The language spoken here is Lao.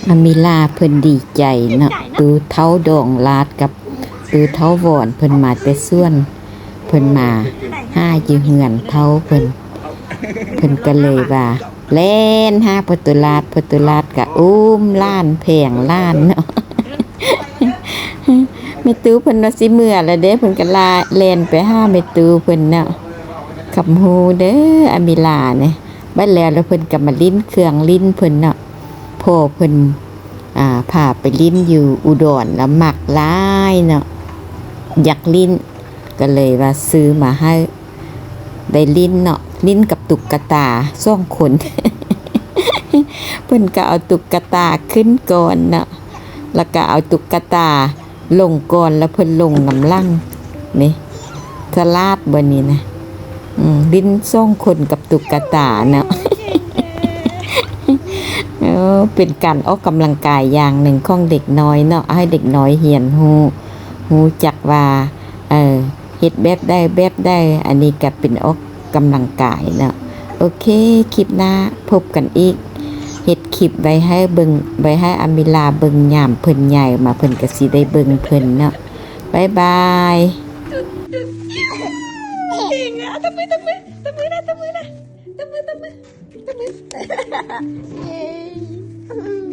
ອາມິລາເພິ່ນດີໃຈເນາະ ຕູເຖົ້າດອງລາດກັບຕູເຖົ້າວອນ ເພິ່ນມາແຕ່ສວນ ເພິ່ນມາຫາຢູ່ເຮືອນເຖົ້າເພິ່ນ ເພິ່ນກໍເລີຍວ່າແລ່ນຫາພໍ່ຕູ້ລາດ ພໍ່ຕູ້ລາດກໍອຸ້ມຫຼານແຜງຫຼານເນາະ. ແມ່ຕູ້ເພິ່ນວ່າຊິເມືອແລ້ວເດ້ ເພິ່ນກໍລາ ແລ່ນໄປຫາແມ່ຕູ້ເພິ່ນເນາະ. ຄຳຮູ້ເດີອາມິລານີ້ ບັດແລ້ວລະເພິ່ນກໍມາຫຼິ້ນເຄື່ອງຫຼິ້ນເພິ່ນເນາະ ພໍ່ເພິ່ນ ອ່າ ພາໄປຫຼິ້ນຢູ່ອຸດອນລະມັກຫຼາຍເນາະ ຢາກຫຼິ້ນ ກໍເລີຍວ່າຊື້ມາໃຫ້ໄດ້ຫຼິ້ນເນາະ ຫຼິ້ນກັບຕຸກກະຕາສອງຄົນ ເພິ່ນກໍເອົາຕຸກກະຕາຂຶ້ນກ່ອນເນາະ ລະກະເອົາຕຸກກະຕາລົງກ່ອນ ລະເພິ່ນລົງນຳຫຼັງ ນີ້ ສະຫຼາດບໍ່ນີ້ນະ ອືມ ຫຼິ້ນສອງຄົນກັບຕຸກກະຕາເນາະ. ເອີ ເປັນການອອກກຳລັງກາຍຢ່າງໜຶ່ງຂອງເດັກນ້ອຍເນາະ ໃຫ້ເດັກນ້ອຍຮຽນຮູ້ ຮູ້ຈັກວ່າ ເອີ ເຮັດແບບໃດແບບໃດ ອັນນີ້ກະເປັນອອກກຳລັງກາຍເນາະ. ໂອເຄ ຄລິບໜ້າພົບກັນອີກ ເຮັດຄລິບໄວ້ໃຫ້ເບິ່ງ ໄວ້ໃຫ້ອາມິລາເບິ່ງ ຍາມເພິ່ນໃຫຍ່ມາ ເພິ່ນກະຊິໄດ້ເບິ່ງເພິ່ນເນາະ. ບາຍບາຍ. ເກັ່ງອະ ຕົບມື ຕົບມື ຕົບມືນະ ຕົບມືນະ ຕົບມື ຕົບມື ຕົບມື ເຢ້.